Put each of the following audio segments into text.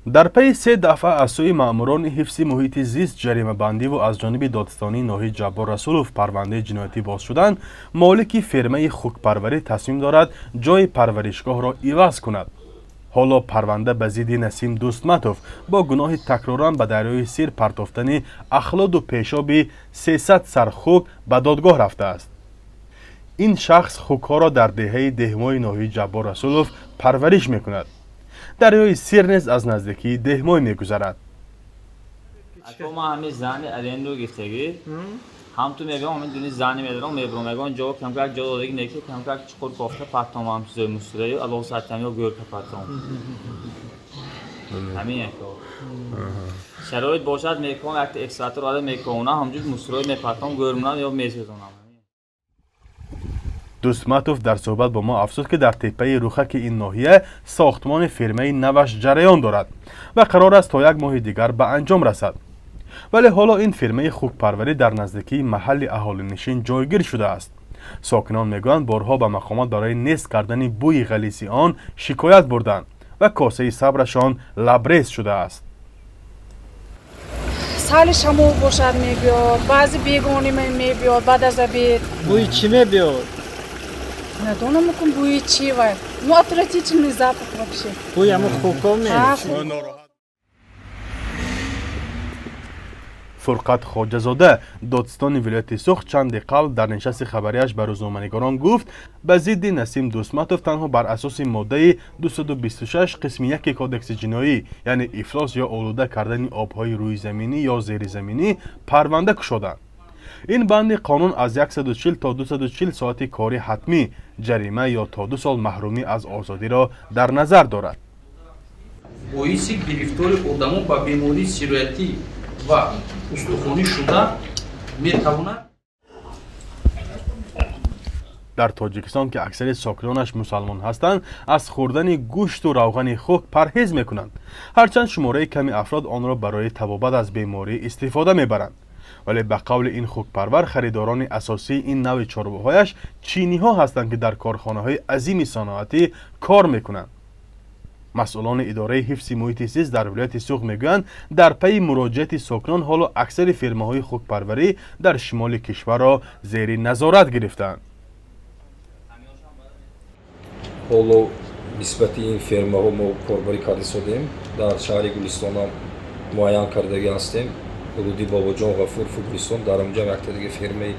Дар пайи се дафъа аз сӯи маъмурони ҳифзи муҳити зист ҷаримабандиву аз ҷониби додситонии ноҳияи Ҷаббор Расулов парвандаи ҷиноятӣ боз шуданд, молики фермаи хукпарварӣ тасмим дорад ҷойи парваришгоҳро иваз кунад. Ҳоло парванда ба зидди Насим Дӯстматов бо гуноҳи такроран ба дарёи Сир партофтани ахлоду пешоби 300 сар хук ба додгоҳ рафтааст. Ин шахс хукҳоро дар деҳаи Деҳмои ноҳияи Ҷаббор Расулов парвариш мекунад. Дарёи Сир низ аз наздикии Деҳмой мегузарад. Ма ҳами зани аренду гирифтагӣ, ҳам ту мебиём, ҳамин дуни зани медарам, мебурам, ягон ҷо камкак ҷо додагӣ неки, камкак чуқур кофта партом, ҳам чизои мусураю аллоҳ сартам ё гӯрка партом. Ҳамин яко шароит бошад, мекон якта экскаватор ода меконам, ҳамҷур мусураи мепартом, гӯрмунам ё месӯзонам. Дӯстматов дар суҳбат бо мо афзуд, ки дар теппаи Рухаки ин ноҳия сохтмони фирмаи наваш ҷараён дорад ва қарор аст то як моҳи дигар ба анҷом расад. Вале ҳоло ин фирмаи хукпарварӣ дар наздикии маҳалли аҳолинишин ҷойгир шудааст. Сокинон мегӯянд, борҳо ба мақомот барои нест кардани бӯи ғалиси он шикоят бурданд ва косаи сабрашон лабрез шудааст. Сали шамол бошад, мебиёд, баъзе бегони мебиёд баъд аз обед. Бӯи чӣ мебиёд? Надонам, кун бӯи чи вай, ну, отвратительный запах вообще. Бӯи ҳамун хукҳо ме? Фурқат Хоҷазода, додситони вилояти Суғд, чанде қабл дар нишасти хабарияш ба рӯзноманигорон гуфт, ба зидди Насим Дӯстматов танҳо бар асоси моддаи 226 қисми 1 Кодекси ҷиноӣ, яъне ифлос ё олуда кардани обҳои рӯизаминӣ ё зеризаминӣ, парванда кушоданд. Ин банди қонун аз 140 то 240 соати кори ҳатмӣ, ҷарима ё то 2 сол маҳрумӣ аз озодиро дар назар дорад. Боиси гирифтори одамон ба бемории сироятӣ ва устухонӣ шуда метавонад. Дар Тоҷикистон, ки аксари сокинонаш мусалмон ҳастанд, аз хӯрдани гӯшту равғани хук парҳез мекунанд, ҳарчанд шумораи ками афрод онро барои табобат аз беморӣ истифода мебаранд. Вале ба қавли ин хукпарвар, харидорони асосии ин навъи чорвоҳояш чиниҳо ҳастанд, ки дар корхонаҳои азими саноатӣ кор мекунанд. Масъулони идораи ҳифзи муҳити зист дар вилояти Суғд мегӯянд, дар пайи муроҷиати сокинон ҳоло аксари фирмаҳои хукпарварӣ дар шимоли кишварро зери назорат гирифтаанд. Ҳоло нисбати ин фермаҳо мо корбарӣ карда истодем. Дар шаҳри Гулистонам муайян кардагӣ ҳастем, ҳудуди Бобоҷон Ғафуров Гулистон, дар онҷам якта дига фермаи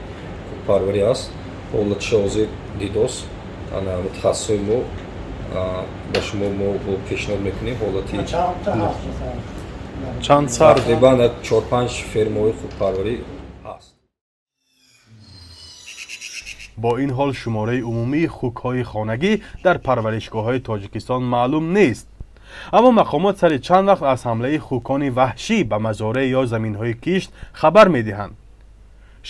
хукпарварӣ аст. Ҳолатша ҳозир дидост мутахассисои мо, ба шумо мо пешниҳод мекунем ҳолати. Чанд сар? Тақрибан чор-панҷ фермаҳои хукпарварӣ ҳаст. Бо ин ҳол, шумораи умумии хукҳои хонагӣ дар парваришгоҳҳои Тоҷикистон маълум нест. Аммо мақомот сари чанд вақт аз ҳамлаи хукони ваҳшӣ ба мазореъ ё заминҳои кишт хабар медиҳанд.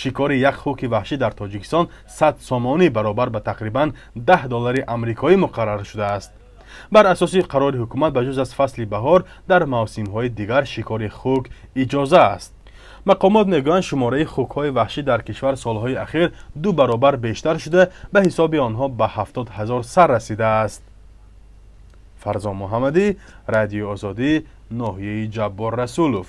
Шикори як хуки ваҳшӣ дар Тоҷикистон 100 сомонӣ, баробар ба тақрибан 10 доллари амрикоӣ, муқаррар шудааст. Бар асоси қарори ҳукумат, ба ҷуз аз фасли баҳор, дар мавсимҳои дигар шикори хук иҷоза аст. Мақомот мегӯянд, шумораи хукҳои ваҳшӣ дар кишвар солҳои ахир ду баробар бештар шуда, ба ҳисоби онҳо ба 70 000 сар расидааст. Фарзон Муҳаммадӣ, Радиои Озодӣ, ноҳияи Ҷаббор Расулов.